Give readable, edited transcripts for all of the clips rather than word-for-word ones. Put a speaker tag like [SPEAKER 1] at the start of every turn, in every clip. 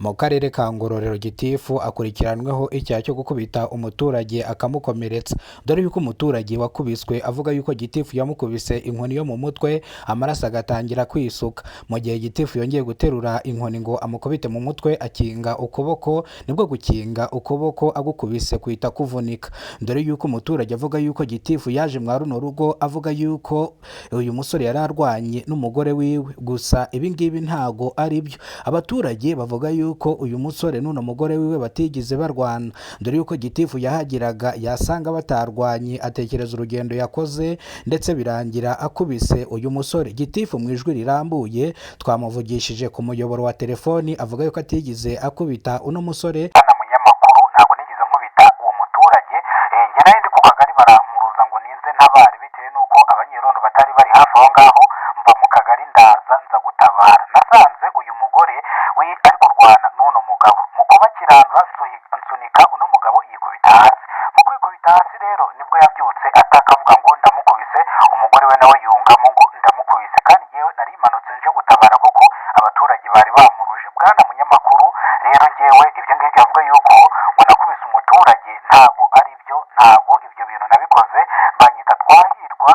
[SPEAKER 1] Mu karere ka Ngororero, gitifu akurikiranweho icyaha cyo gukubita umuturage akamukomeretsa, dore yuko umuturage wakubiswe avuga yuko gitifu yamukubise inkoni yo mu mutwe, amaraso agatangira kwisuka. Mu gihe gitifu yongeye guterura inkoni ngo amukubite mu mutwe, akinga ukuboko, nibwo gukinga ukuboko agukubise kuhita kuvunika. Dore yuko umuturage avuga yuko gitifu yaje mwa runo rugo avuga yuko uyu musore yari arwanye n'umugore wiwe, gusa ibi ngibi ntago ari byo. Abaturage bavuga yuko uyu musore n'uno mugore wiwe batigeze barwana, dore yuko gitifu yahageraga yasanga batarwanye, atekereza urugendo yakoze, ndetse birangira akubise uyu musore. Gitifu mu ijwi rirambuye twamuvugishije ku muyoboro wa telefoni avuga yuko atigeze akubita uno musore.
[SPEAKER 2] Bwana munyamakuru, ntabwo nigeze nkubita uwo muturage. Njye nari ndi ku kagari, barampuruza ngo ninze ntabare bitewe n'uko abanyerondo batari bari hafi aho ngaho. Mva mu kagari ndaza, nza gutabara, nasanze uyu mugore we ari kurwana n'uno mugabo. Mu kubakirandura nsunika uno mugabo yikubita hasi. Mu kwikubita hasi rero nibwo yabyutse ataka avuga ngo ndamukubise, umugore we nawe yungamo ngo ndamukubise, kandi yewe nari manutse nje gutabara kuko abaturage bari bamuruje. Bwana munyamakuru, rero ngewe ibyo ngibyo avuga yuko ngo nakubise umuturage ntabwo ari byo, ntabwo ibyo bintu nabikoze. Banyita Twahirwa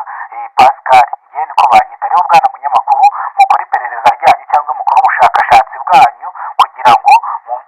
[SPEAKER 2] Pascal, ngewe niko banyita. Rero bwana munyamakuru, mukore iperereza ryanyu cyangwa mukore ubushakashatsi bwanyu kugira ngo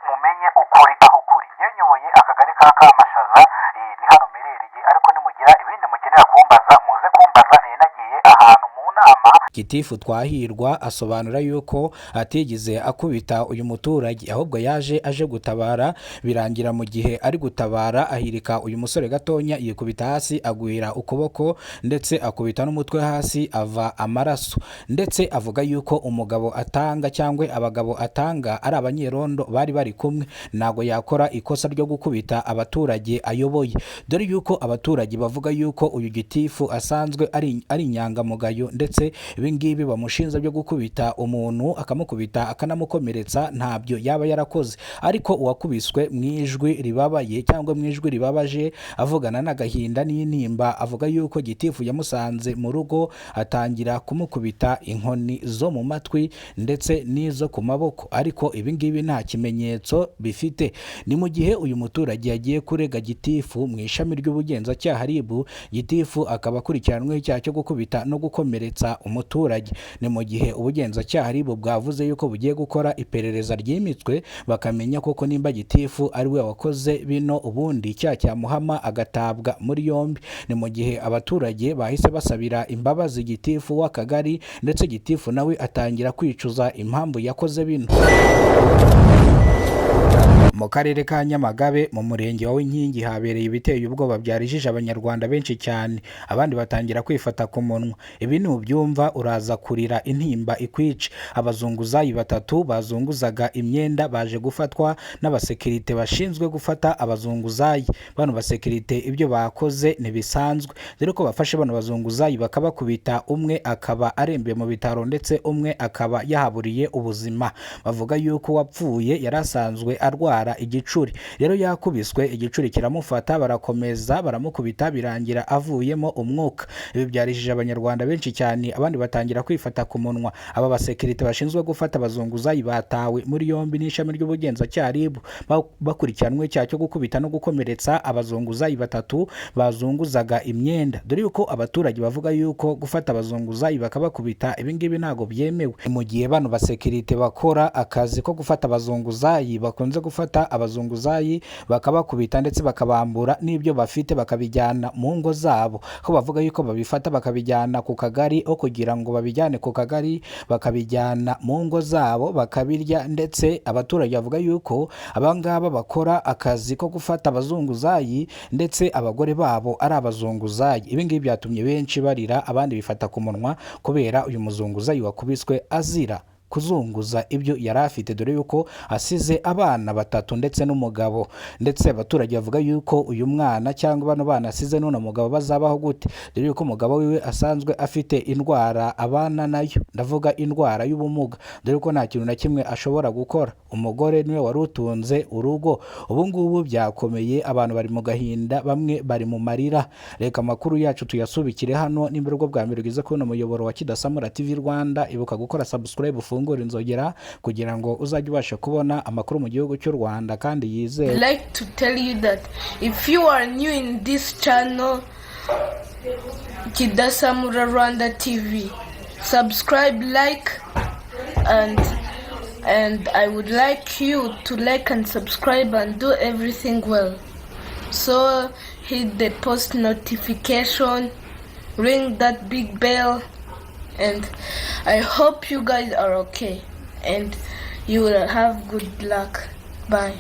[SPEAKER 2] mumenye ukuri aho kuri. Ngewe nyoboye akagari ka Kamashaza, ni hano mperereye, ariko nimugira ibindi mukenera kumbaza muze kumbaza, nari nagiye ahantu mu nama.
[SPEAKER 1] Gitifu Twahirwa asobanura yuko atigeze akubita uyu muturage, ahubwo yaje aje gutabara, birangira mu gihe ari gutabara ahirika uyu musore gatonya, yikubita hasi agwira ukuboko, ndetse akubita n'umutwe hasi ava amaraso. Ndetse avuga yuko umugabo atanga cyangwa abagabo atanga ari abanyerondo bari bari kumwe, ntabwo yakora ikosa ryo gukubita abaturage ayoboye. Dore yuko abaturage bavuga yuko uyu gitifu asanzwe ari inyangamugayo, ndetse ibi ngibi bamushinja byo gukubita umuntu, akamukubita akanamukomeretsa, ntabyo yaba yarakoze. Ariko uwakubiswe mu ijwi ribabaye cyangwa mu ijwi ribabaje, avugana n'agahinda n'intimba, avuga yuko gitifu yamusanze mu rugo atangira kumukubita inkoni zo mu matwi ndetse n'izo ku maboko, ariko ibi ngibi nta kimenyetso bifite. Ni mu gihe uyu muturage yagiye kurega gitifu mu ishami ry'ubugenzacyaha RIB, gitifu akaba akurikiranweho icyaha cyo gukubita no gukomeretsa umuturage. Ni mu gihe ubugenzacyaha RIB bwavuze yuko bugiye gukora iperereza ryimbitse, bakamenya koko nimba gitifu ari we wakoze bino, ubundi icyaha cyamuhama agatabwa muri yombi. Ni mu gihe abaturage bahise basabira imbabazi gitifu w'akagari, ndetse gitifu nawe atangira kwicuza impamvu yakoze bino. Mu karere ka Nyamagabe, mu murenge wa Winkingi, habereye ibiteye ubwoba byarijije Abanyarwanda benshi cyane, abandi batangira kwifata ku munwa. Ibi nubyumva uraza kurira intimba ikwice. Abazunguzayi batatu bazunguzaga imyenda baje gufatwa n'abasekirite bashinzwe gufata abazunguzayi. Bano basekirite ibyo bakoze ntibisanzwe, dore ko bafashe bano bazunguzayi bakabakubita, umwe akaba arembeye mu bitaro ndetse umwe akaba yahaburiye ubuzima. Bavuga yuko uwapfuye yari asanzwe arwara igicuri, rero yakubiswe igicuri kiramufata, barakomeza baramukubita, birangira avuyemo umwuka. Ibi byarijije Abanyarwanda benshi cyane, abandi batangira kwifata ku munwa. Aba basekirite bashinzwe gufata abazunguzayi batawe muri yombi n'ishami ry'ubugenzacyaha RIB, bakurikiranwe icyaha cyo gukubita no gukomeretsa abazunguzayi batatu bazunguzaga imyenda. Dore yuko abaturage bavuga yuko gufata abazunguzayi bakabakubita, ibi ngibi ntabwo byemewe. Mu gihe bano basekirite bakora akazi ko gufata abazunguzayi bakunze gufata abazunguzayi bakabakubita, ndetse bakabambura n'ibyo bafite bakabijyana mu ngo zabo, ko bavuga yuko babifata bakabijyana ku kagari, aho kugira ngo babijyane ku kagari bakabijyana mu ngo zabo bakabirya. Ndetse abaturage bavuga yuko abangaba bakora akazi ko gufata abazunguzayi ndetse abagore babo ari abazunguzayi. Ibi ngibi byatumye benshi barira, abandi bifata ku munwa kubera uyu muzunguzayi wakubiswe azira kuzunguza ibyo yari afite, dore yuko asize abana batatu ndetse n'umugabo. Ndetse abaturage bavuga yuko uyu mwana cyangwa bano bana asize n'uno mugabo bazabaho gute, dore yuko umugabo wiwe asanzwe afite indwara abana nayo, ndavuga indwara y'ubumuga, dore ko nta kintu na kimwe ashobora gukora. Umugore niwe wari utunze urugo. Ubu ngubu byakomeye, abantu bari mu gahinda, bamwe bari mu marira. Reka amakuru yacu tuyasubikire hano. Nimba aribwo bwa mbere ugeze kuri uno muyoboro wa Kidasamura TV Rwanda, ibuka gukora subscribe, ufungure ufungure inzogera kugira ngo uzajye ubasha kubona amakuru mu gihugu cy'u Rwanda kandi yizewe.
[SPEAKER 3] Like to tell you that if you are new in this channel, Kidasamura Rwanda TV, subscribe, like, and I would like you to like and subscribe and do everything well. So hit the post notification, ring that big bell, and I hope you guys are okay and you will have good luck. Bye.